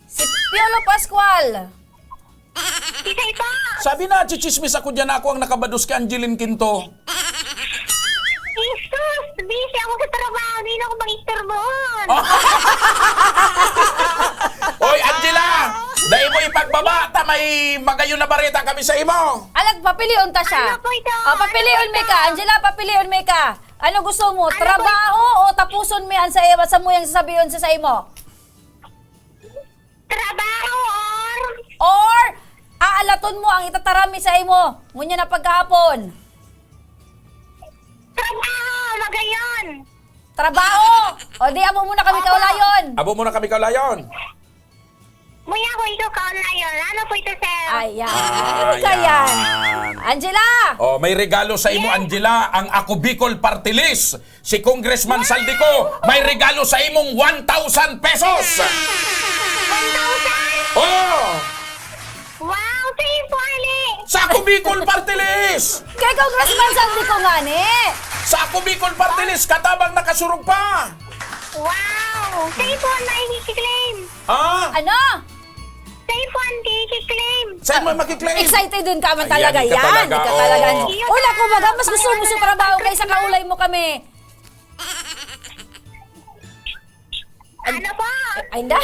Si Piolo Pascual. Kisay po? Sabi na, chichismis ako dyan, ako ang nakabados kay Angeline Quinto. Jesus, busy ako sa trabaho, di na ako makikturboon. Oy, Angela! Dai mo ipagbaba, ta may magayon na bareta kami sa imo. Alag, papilion ta siya. Ano po ito? Oh, papilion Ano po mi ito? ka, Angela, papilion mi ka. Ano gusto mo? Ano po Trabaho o tapuson mi an sa iyo, sa mo yang sasabiyon sa, sa imo? Trabaho or Or, aalaton mo ang itataram mi sa imo, ngunyan na pagkahapon. Trabaho, magayon. Trabaho! O di, amo muna kami Opo. kaulayon. Amo muna kami kaulayon. Muya ko ito kaulayon. Ano po ito, sir? Ayan. Ayan. Kaya. Angela! Oh, may regalo sa imo, Yes. Angela, ang Ako Bicol Party List. Si Congressman Saldico, may regalo sa imong one thousand pesos! One thousand? Oh! Wow! Sa iyo po, Ali! Sa Ako Bicol Party List! Kay Congressman Saldico nga ni! Sa Ako Bicol Party List, katabang nakasurog pa! Wow! Sa iyo po, may i-claim. Ah? Ano? Sa iyo po, ang i-claim. Saan mo makiklaim? Excited dun ka man Ayan, talaga ika yan. talaga, Ika talaga. oo. Una, kumbaga, mas gusto mo sa trabaho kaysa kaulay mo kami. Ano po? Ay, hindi.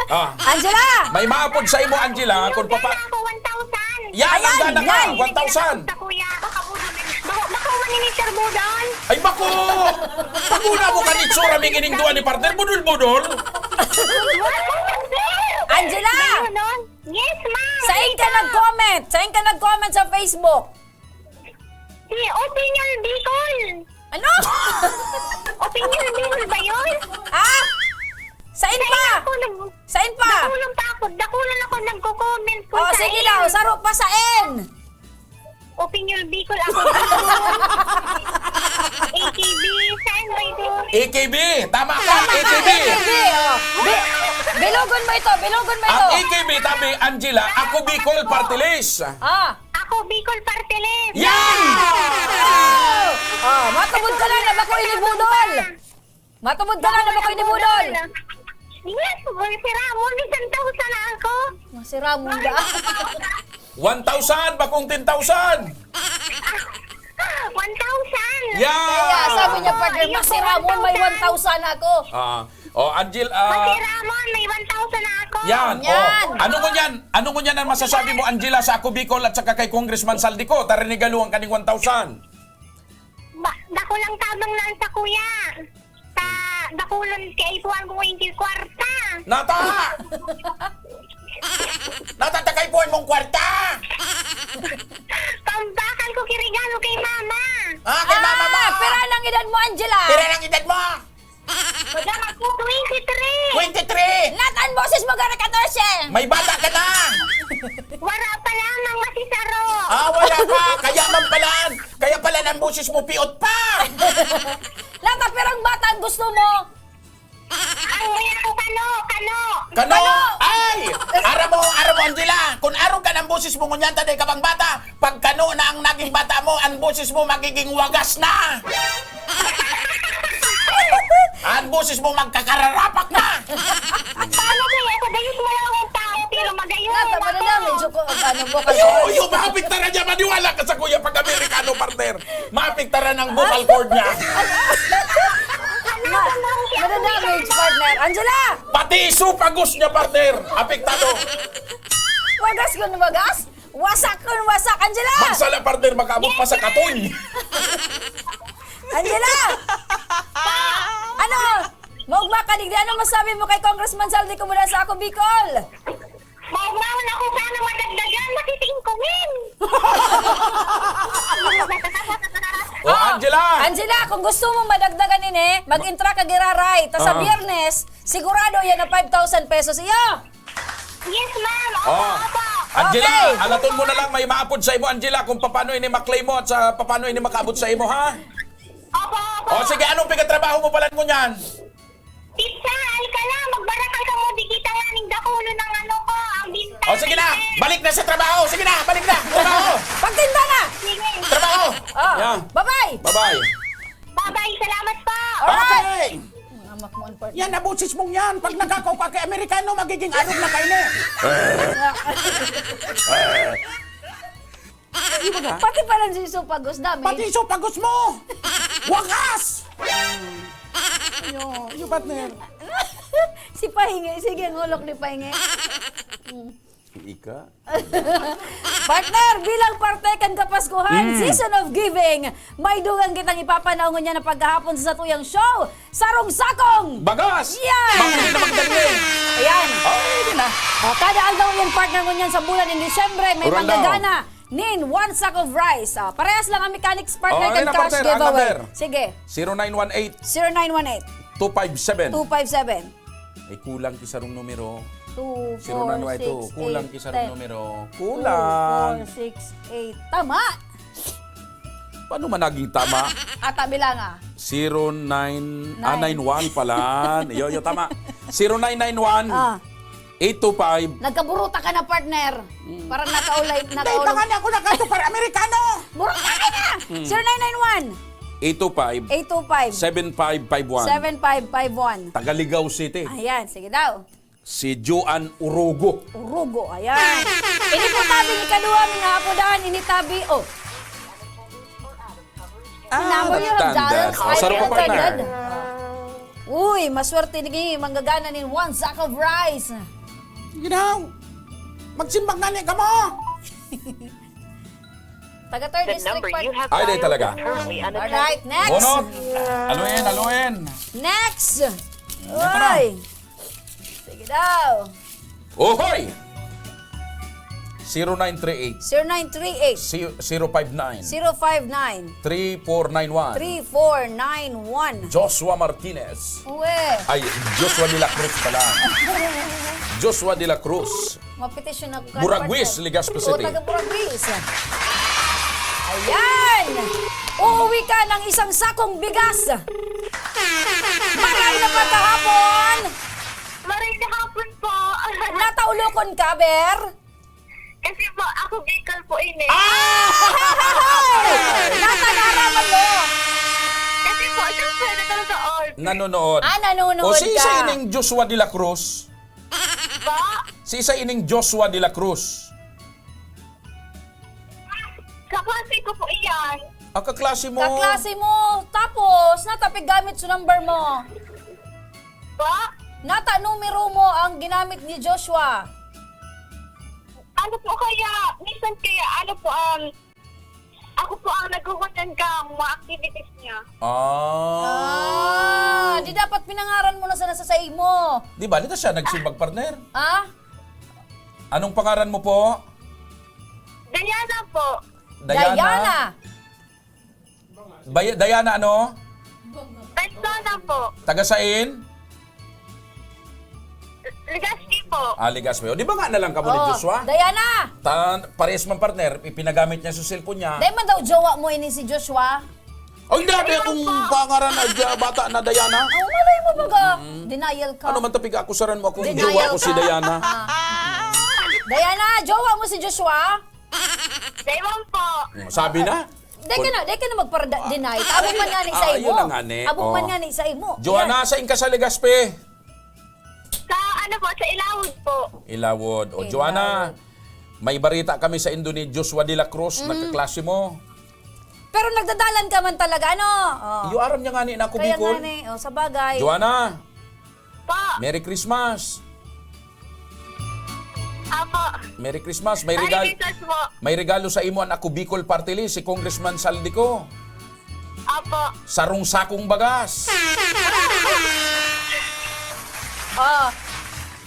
Ah. Angela! May maapod sa imo, Angela, kung papa- Nagdala ako one thousand. Yan, Ayan, ang gana ka, yan. One thousand. Sa kuya, baka po, baka, baka man ni Sir Budol. Ay, bako! Paguna mo ka ni Tsura, may ginindua ni partner, budol-budol. Angela! Ayun, no? Yes, ma'am. Sain ka nag-comment? Sain ka nag-comment sa Facebook? Si Opinion Bicol. Ano? Opinion Bicol ba yun? Ah? Sain Sain pa? ako nag- Sain pa? Dakulan pa ako. Dakulan ako nagko-comment ko Oh, sa sige in. daw. Saro pa sain. Opinion Bicol ako. A K B. Saan ba ito? A K B. Tama ka, Tama ka, A K B. A K B, oh. Bi-, bilugon mo ito, bilugon mo Ang ito. A K B, tabi, Angela, ako Bicol, party list. Ah. Ako, Bicol Party List. Yan! Oh, matubod ka na na bako ini budol. Matubod ka na na bako ini budol. Yes, boy, si Ramon, may ten thousand na ako. Oh, si Ramon ba? One thousand, bakong ten thousand. One thousand. Yan! Kaya sabi niya, partner, Yung mas si Ramon, may one thousand. one thousand ako. Ah. Oh, Angel, ah, Pati Ramon, may one thousand na ako. Yan. Yan. Oh. Ano ngunyan? Ano ngunyan ang masasabi mo, Angela, sa Ako Bicol at saka kay Congressman Saldico? Tara ni Galuhan kaning one thousand. Ba, dakulang tabang lang sa kuya. Sa dakulon kay Juan Buwing Kwarta. Nata! Nata, takay po mong kwarta! Pambakal ko kirigalo kay mama. Ah, kay mama mo! Ah, pira nang edad mo, Angela? Pira nang edad mo? Madam, ako, twenty-three. Twenty-three. Natan boses mo, gara katorse. May bata ka na. Wala pa lamang masisaro. Ah, wala pa. Kaya man pala, kaya pala ang boses mo, piot pa. Natan, pirang bata ang gusto mo? Ang wala ko, kano, kano. Kano? Kano? Ay! Aram mo, aram mo, Angela, kung arog ka ng boses mo, ngunyan, taday ka pang bata, pag kano na ang naging bata mo, ang boses mo magiging wagas na! Ang boses mo magkakararapak na! Paano kaya? Sa dayos mo lang ang tao, pero magayon Nata, ako. Madadamage ko, ano, vocal Ayo, cords. Ayo, maapektaran niya. Maniwala ka sa kuya pag Amerikano, partner. Maapektaran ang vocal cord niya. Ano Ma-, ba nang siya madadamage, kuya? Partner. Angela! Pati esophagus niya, partner. Apektado. Wagas kun wagas? Wasak kun wasak, Angela! Magsala, partner, makaabot pa sa katoy. Angela! Ano? Maugma ka, digdi. Ano masabi mo kay Congressman Saldico mula sa Ako Bicol? Maugma ako, sana madagdagan, masiting ko, men. Oh, Angela! Angela, kung gusto mo madagdagan ini, mag-intra ka giraray. Ta sa Ah. Biyernes, sigurado yan na five thousand pesos iyo. Yes, ma'am. Opo, Oh. opo. Angela, Okay. alaton mo na lang, may maapod sa imo, Angela, kung paano ini maklay mo at sa paano ini makaabot sa imo, ha? Opo, opo. O, sige, anong pagkatrabaho mo pala ngunyan? Pizza, Alcala, magbarakal ka mo, di kita nga ning dakulo ng ano ko, ang bintana. O, sige na, balik na sa trabaho. Sige na, balik na. Trabaho. Pagtinda na! Sige. Trabaho. Oh, Yeah. bye-bye! Bye-bye. Bye-bye, salamat po. Alright. Okay. Ang amak mo, ang partner. Yan, ang boses mong yan. Pag nagkakaw ka kay Amerikano, magiging arog na kayo na. Di ba ka? Pati pala si esophagus, dami. Pati esophagus mo! Wakas! Yo, yo, partner. Si Pahingi, sige, ang ulok ni Pahingi. Mm. Ika? Partner, bilang parte kan Kapaskuhan, Mm. season of giving, may dugang kitang ipapanahon niya na paghahapon sa satuyang show, Sarong Sakong Bagas! Yan! Baka hindi na magdali. Ayan. Oh, hindi na. Oh, kada aldaw yan, partner, ngunyan sa bulan ng Disyembre, may Urang daw. manggagana nin one sack of rice. Ah, parehas lang ang mechanics, partner, Oh, kan ano na, cash partner? Ang giveaway. number? Sige. Zero nine one eight. Zero nine one eight. Two five seven. Two five seven. Ay, kulang ki sarong numero. Two, Zero nine one eight, four, six, kulang eight, ki sarong ten. numero. Two, Kulang. four, six, eight. Tama! Paano man naging tama? Ata bilang, ah. Zero nine, ah, Nine. nine one pala. Yo, yo, tama. Zero nine nine one, Ah. eight two five. Nagkaburuta ka na, partner. Hmm. Para nakaulay, Dahil nakaulay. baka niya ako nakato para Amerikano. Buruta ka na! Hmm. Zero nine nine one. Eight two five. Eight two five. Seven five five one. Seven five five one. Taga Ligao City. Ayan, sige daw. Si Joan Urugo. Urugo, ayan. Ini po tabi ni Kaduha, minahapodan, ini tabi, oh. Ah, Number you have dialed, Tandan. Oh, sarong pa, partner. Five hundred. Uy, maswerte ni manggagana nin one sack of rice. Sige daw. Magsimbag na niya kamo. Taga third district pa. Ay, di talaga. Alright, next. Bunot. Aluin, aluin. Next. Ito na. Uy. Sige daw. Ohoy! Zero nine three eight. Zero nine three eight. Si-, zero five nine. Zero five nine. Three four nine one. Three four nine one. Joshua Martinez. Uwe. Ay, Joshua de la Cruz pala. Joshua de la Cruz. Mapetisyon ako ka, Buraguis, partner. Legazpi City. Oo, taga Buraguis. Ayan! Uuwi ka ng isang sakong bigas. Maray na pagkahapon! Maray na hapon po. Nataulokon ka, Ber? Kasi po, ako Bicol po ini. Ah! Nata naraman mo? Kasi po, siyempre, nanonood. Nanonood. Ah, nanonood O, si ka. Isa ining Joshua de la Cruz. Ba? Si isa ining Joshua de la Cruz. Kaklase ko po iyan. Ah, kaklase mo. Kaklase mo. Tapos, nata piggamit sa number mo. Ba? Nata numero mo ang ginamit ni Joshua. Ano po kaya, minsan kaya, ano po, um, ako po ang naghuhulat ng mga activities niya. Ah. Ah, di dapat pinangaran mo na sana sa saimo. Di ba, dito siya nagsimbag, partner? Ah? Anong pangaran mo po? Diana po. Diana? Diana. Bay-, Diana ano? Persona po. Taga sain? Legazpi po. Ah, Legazpi. O, di ba nga na lang kamo ni Oo. Joshua? Diana! Ta-, parehas man, partner, ipinagamit niya sa cellphone niya. Dahil man daw jowa mo ini si Joshua? Ay, hindi, hindi Ayun akong po. Pangaran na Dia-, bata na Diana. Oh, malay mo baga. Mm. Denial ka. Ano man tapiga akusaran mo akong Denial jowa ko si ka. Diana? Ah. Diana, jowa mo si Joshua? Daywan po. Mm, sabi na. Dai ka na, dai ka na magpara-deny. Abot man nga ni sa Ah, imo. Yun na nga ni. Abot man Oh. Nga ni sa imo. Joanna, Yan. Saan ka sa Legazpi? Sa ano po, sa Ilawod po. Ilawod. O, Ilawod. Joanna, may barita kami sa Indo ni Joshua de la Cruz, Mm. nagkaklase mo. Pero nagdadalan ka man talaga, ano? Oh. Iyo, aram niya nga ni na ako, Kaya Bicol. Nga ni, oh, sa bagay. Joanna. Po. Merry Christmas. Apo. Merry Christmas. May Merry regal-, Christmas po. May regalo sa imo an Ako Bicol Party List, si Congressman Saldico. Apo. Sarong sakong bagas. Oh.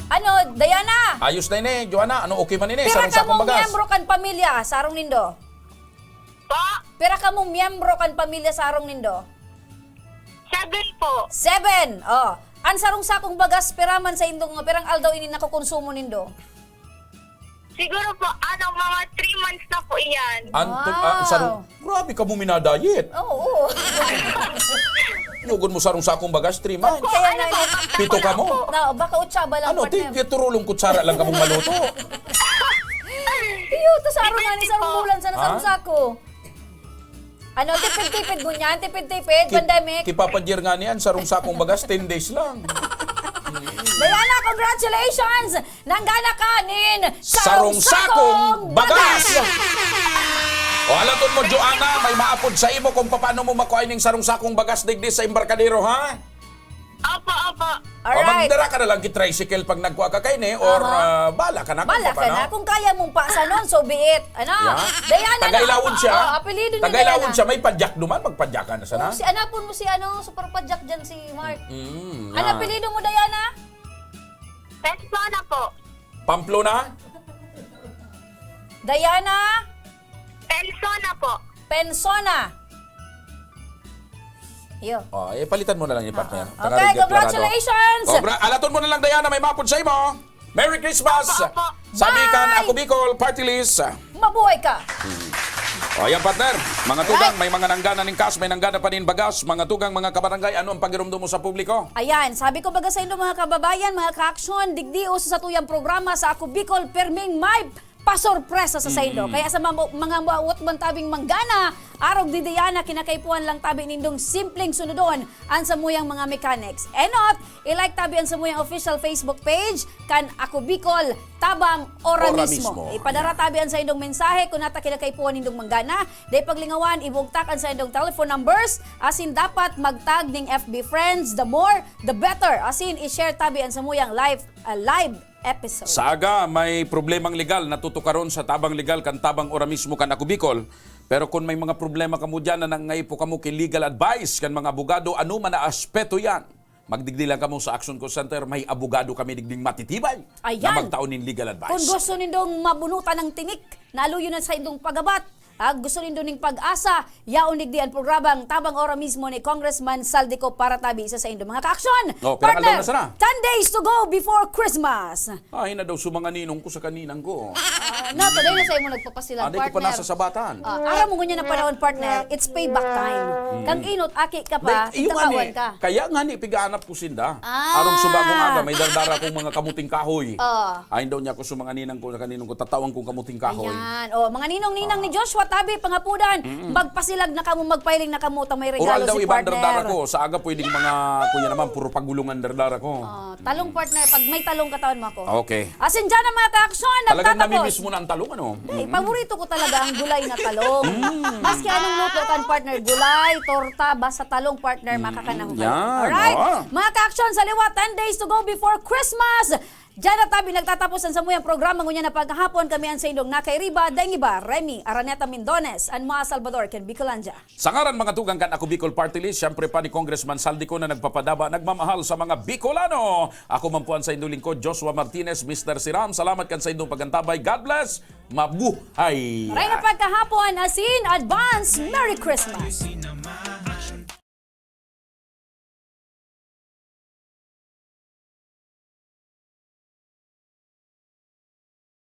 Ano, Diana? Ayos na ini, Joanna. Ano, okay man ini? Pira Sarong sakong kamong bagas. Miyembro kan pamilya, sarong nindo? Po? Pira kamong miyembro kan pamilya sarong nindo? Seven po. Seven. Oh. An sarong sakong bagas, pira man sa indong, pirang aldaw ini nakokonsumo nindo? Siguro po, ano, mga three months na po iyan. Anto-, ah, Wow. sarong, grabe ka mo minadayet. Oo, oo. Yugon mo sarong sakong bagas, three months. Kaya Ano nga po, ni- Pito ka mo? Na, baka utsaba lang, Ano, partner. Ti, turulong kutsara lang ka mong maluto. Iyo, to sa araw nga ni Depende sarong po. bulan sa Ha? Nasarong sako. Ano, tipid-tipid mo niyan? Tipid-tipid, Ki-, pandemic? Kipapadyar nga niyan, sarong sakong bagas, ten days lang. Diana, congratulations! Nanggana ka nin Sarong sakong bagas! O, halaton mo, Joanna, may maapod sa imo kung paano mo makuha ining sarong sakong bagas digdi sa embarkadero, ha? Opo, opo. O, Alright. magdara ka na lang ki tricycle pag nagkuha ka kaini, or, Aha. ah, bala ka na kung Bala ka paano. na. Kung kaya mong pasanon, so be it. Ano? Yeah. Diana, Taga ano? Ilawod siya. Oh, apelyido niya Taga Ilawod Diana. siya. May padyak duman, magpadyak ka na sana. Oh, si, anapon mo si, ano, super padyak dyan, si Mark. Mm, Ano yan. apelyido mo, Diana? Persona po. Pamplona? Diana? Persona po. Persona. Yo. Oh, eh, palitan mo na lang yung partner. Ah, ah. Para Okay, di klarado. congratulations! Oh, bra-, alaton mo na lang, Diana, may mapod sa imo. Merry Christmas! Opo, opo. Sabi kan Bye! Ako Bicol, party list. Mabuhay ka! Hmm. O, yan, partner. Mga tugang, Right. may mga nanggana ning kas, may nanggana pa nin bagas. Mga tugang, mga kabarangay, ano ang pagirumdom mo sa publiko? Ayan, sabi ko baga sa inyo, mga kababayan, mga ka-aksyon, digdi o sa satuyang programa sa Ako Bicol, perming may pasorpresa sa saindo. Mm. Kaya sa mambo-, mga mawot man tabing manggana, arog di Diana, kinakaipuhan lang tabi nindong simpleng sunodon an samuyang mga mechanics. Enot, i-like tabi an samuyang official Facebook page kan Ako Bicol, Tabang Ora Ora Mismo. Mismo. Ipadara Yeah. tabi an saindong mensahe kun ata kinakaipuhan nindong manggana. Dai paglingawan, ibugtak an saindong telephone numbers, asin dapat magtag ning F B friends, the more, the better. Asin, i-share tabi an samuyang live, ah, live episode. Sa aga, may problemang legal na tutukaron sa Tabang Legal kan Tabang Ora Mismo kan Ako Bicol. Pero kun may mga problema kamo diyan na nangaipo kamo ki legal advice kan mga abogado, ano man na aspeto yan, magdigdi lang kamo sa Action Call Center. May abogado kami digding matitibay na Ayan. magtao nin legal advice. Kung gusto nindong mabunutan ng tinik, naluyo na sa indong pagabat, ah, gusto nindo ning pag-asa, yaon digdi an programang Tabang Ora Mismo ni Congressman Saldico para tabi sa saindo mga kaaksyon. Oh, pira ka Partner, aldaw na sana? ten days to go before Christmas. Ay, na daw sumanga ninong ko sa kaninang ko. Ah, na, today na sa'yo mo nagpapasilang, Ah, di ko pa partner. nasa sabatan. Ah, aram mo ngunyan na panahon, partner, it's payback time. Mm. Kang inot, aki ka pa, Di, yung ikakawan ani, ka. kaya nga ni, pigaanap ko sinda. Ah. Arong subagong aga, may dardara kong mga kamuting kahoy. Ah. Ay, daw niya ako sumanga ninang ko, sa kaninong ko, tatawan kong kamuting kahoy. Ayan. Oh, mga ninong-ninang ni Ah. Joshua, tabi, pangapudan, Mm. magpasilag na kamo, magpahiling na kamo, ta may Oral regalo daw si ibang partner. dardara ko. Sa aga pwedeng mga, kuya naman, puro pagulungan dardara ko. Ah, talong, partner. Pag may talong, katawan mo ako. Okay. Asin dyan ang mga kaaksyon, Talagang nagtatapos. namimiss mo na ang talong, ano? Hindi, Mm. paborito ko talaga ang gulay na talong. Mm. Maski anong luto kan, partner, gulay, torta, basta talong, partner, Mm, makakanaw ka. yan, Alright? oh. Mga kaaksyon, sa liwa, ten days to go before Christmas. Diyan na tabi nagtatapos ang samuyang programa ngunyan na paghahapon. Kami ang saindong nakairiba, daing iba, Remy Araneta Mindones, and mga Salvador kan Bicolandia. Sa ngaran mga tugang kan Ako Bicol Party List, siyempre pa ni Congressman Saldico na nagpapadaba, nagmamahal sa mga Bicolano. Ako man po ang saindong lingkod, Joshua Martinez, Mister Siram. Salamat kan saindong pag-antabay. God bless. Mabuhay! Maray na pagkahapon, asin advance Merry Christmas!